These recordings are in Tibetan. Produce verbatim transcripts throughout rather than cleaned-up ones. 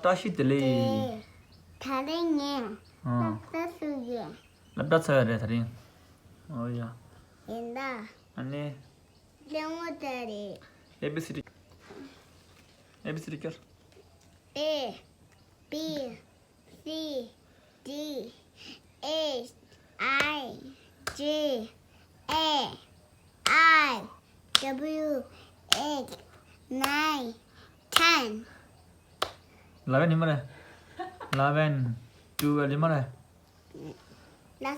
བཀྲ་ཤིས་བདེ་ལེགས། ད་རེས་ངས་ཨ། སློབ་གྲྭ་ཚུགས་ཡོད། སློབ་གྲྭ་ཚུགས་ཡོད་རེད་ད་རིང་། ཨོ་ཡ། ཡིན་ད། ཨ་ནི། གླེང་བ་དེ་རེད། A B C D A B C D ཀྱོར། A B C D H I J K L M N O P Q R S T U V W X Y Z eleven ཡིན་མ་རེད། eleven twelve ཡིན་མ་རེད། ལགས་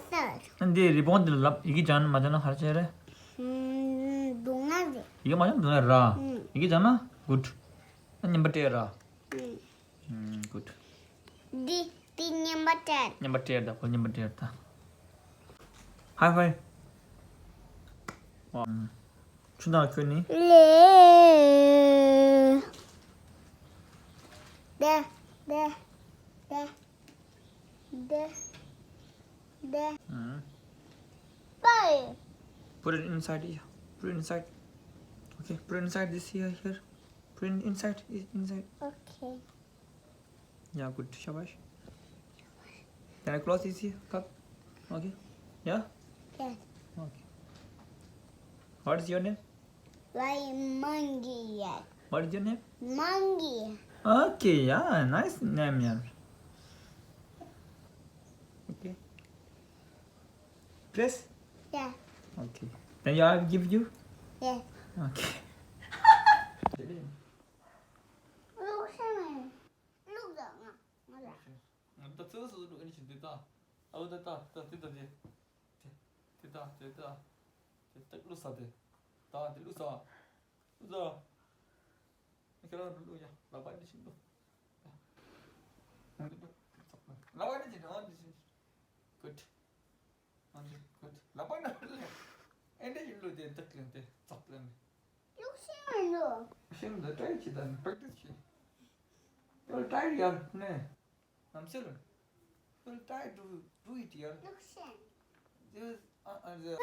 སོ། ཨ་འདི་རི་བོང་འདི་ལ་ལབ་ཡི་གེ་སྦྱང་ན་མ་སྦྱང་ན་ག་རེ་བྱས་རེད། ཨུམ། སྡུག་བསྔལ་རེད། ཡི་གེ་མ་སྦྱང་ན་སྡུག་བསྔལ་ར། ཨུམ། ཡི་གེ་སྦྱང་ན་གུཌ། ཨ་རྔན་པ་སྤྲད་ར། ཨུམ། ཨུམ། གུཌ། འདི་འདི་རྔན་པ་སྤྲད། རྔན་པ་སྤྲད་ད་ཁོ་རྔན་པ་སྤྲད་ད། ཧའི་ཧྥའི། ཨུམ། ཆུ་ནང་ཁྱོད་ནི། ལེ། དེ་དེ་དེ་དེ་དེ། ཨུམ། པའི། Put it inside here. Put it inside. Okay, put it inside this here, here. Put it inside, i- inside. Okay. Yeah, good. Shabash. Can I close this here cup? Okay. Yeah? Yes. Okay. What is your name? Why monkey? What is your name? Monkey. Okay, yeah, nice name, yeah. Okay. Press? Yeah. Okay. Then you, I will give you? Yes. Okay. Look, Simon. Look, Mama. ད་ཚོད་སོ་སོ་ཨ་ནི་བྱེད་འདི་ལྟ། ཨ་བོ་ད་ལྟ་ད་འདི་ལྟ་འདི། དེ་དེ་ལྟ་དེ་ལྟ། དེ་ལྟ་བླུགས་ས་དེ། ད་དེ་བླུགས་ས། བླུགས་ས། ཁྱེད་རང་བླུགས་ཡ། ལག་པ་འདི་བྱིན་བླུགས། ལག་པ་འདི་བྱིན་ཨ་འདི་བྱིན། Good. ཨ་འདི་good. ལག་པ་འདི་བླུགས། ཨེ་འདི་བྱིན་བླུགས་དེ་ཏག་ལེན་དེ་ཙག་ལེན། བླུགས་ཤེས་མི་འདུག་ཤེས་མི་འདུག try བྱེད་ད་ནི་practice བྱེད། You'll try ཡ་ནས། I'm serious. You'll try to do it, yeah. Look, Shen. Just, uh, uh, the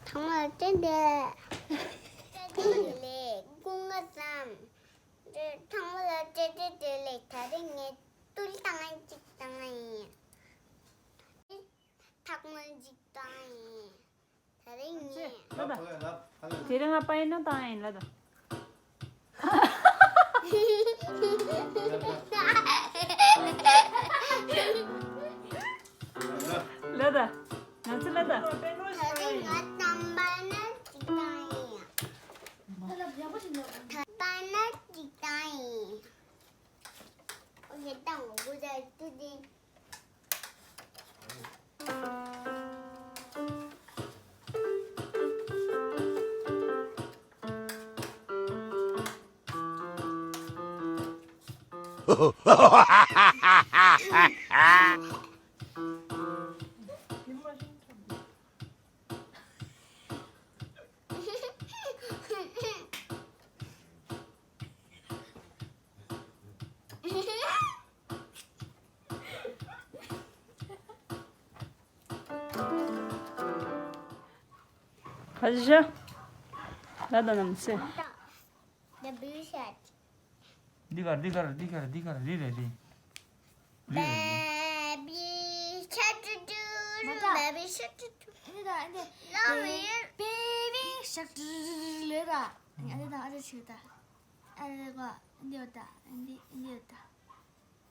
ཐང་ལ་བསྟན་ཏེ། ལས་ཀུན་དགའ་བསམ། ཐང་ ལ་ཅེ་ཅེ་ཅེ་ལེ། ད་རེས་ངས་ཏུལ་ཏང་ཅིག་བཏང་ཡིན། ཐག་མོ་ཅིག་བཏང་ཡིན། ད་རེས་ངས། ལ་ད། དེ་རིང་ང་པ་ཡིན་ན་བཏང་ཡིན་ལ་ད། ལ་ད། ང་ཚོ་ལ་ད། ད་རེས་ང་དང་པ་ན་ཅིག་བཏང་ཡིན། ད་པ་ན་ཅིག་བཏང་ཡིན། ཨོ་ཡ་ད་ངོ་དགོས་ད་ཏུ་ཏི། ཁ་ཤ། ལ་ད་ནམ་སེ། འདི་གར་འདི་གར་འདི་གར་འདི་གར་རི་རེ་རི། རི་རེ་རི། Baby shark doo doo doo, baby shark doo doo. ཨ་ནི་ད་ཨ་ནི་baby shark doo doo doo ལེ་ད། ཨ་ནི་ད་ཨ་ནི་ཆུ་ད། ཨ་ནི་ད་འདི་ཡོད་ད། འདི་འདི་ཡོད་ད།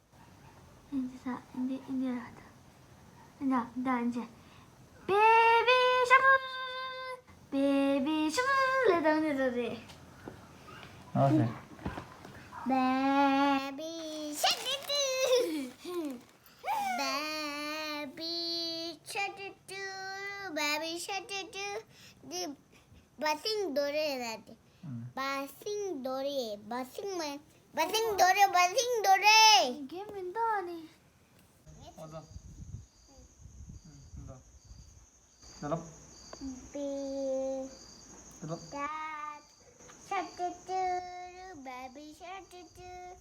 འདི་ས་འདི་འདི་ར་ད། འདི་འདི་འདི། Baby shark, baby shark ལེ་དང་འདི་ར་རེད། ཨོ་ཁེ། Baby shark doo doo, baby shark doo doo, baby shark doo doo. འདི་བ་སིང་རྡོ་རེད་ལ་དེ། ཨང་། བ་སིང་རྡོ་རེད། བ་སིང་མ། བ་སིང་རྡོ་རེད། བ་སིང་རྡོ་རེད། རྒན་མི་འདུག་ཨ་ནི། ཨོ་ད། ཨང་། ད་ལབ། Baby ད་ལབ། Shark doo doo, baby shark doo doo,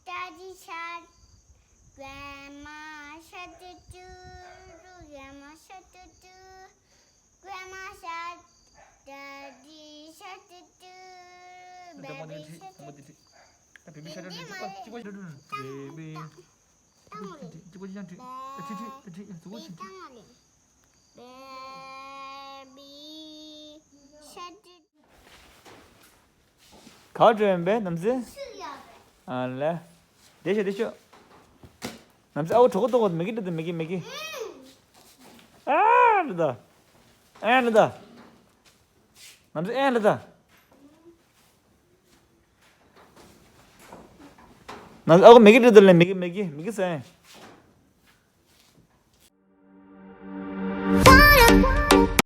daddy shark, grandma shark doo doo, grandma shark doo doo, grandma shark, daddy shark doo doo, baby shark doo doo. Baby. Baby shark doo doo. ག་འགྲོ་ཡིན་པས་ནམ་སེ། ཨ་ལེ། དེ་ཤོད་དེ་ཤོད། ནམ་སེ་ཨའོ་གྲོགས་གཏོགས་མེ་གི་འདྲ་དེ་མེ་གི་མེ་གི། ཨ་ལེ་ད། ཨ་ལེ་ད། ནམ་སེ་ཨ་ལེ་ད། ནམ་སེ་ཨའོ་མེ་གི་འདྲ་དེ་ལེ་མེ་གི་མེ་གི་མེ་གི་སེ།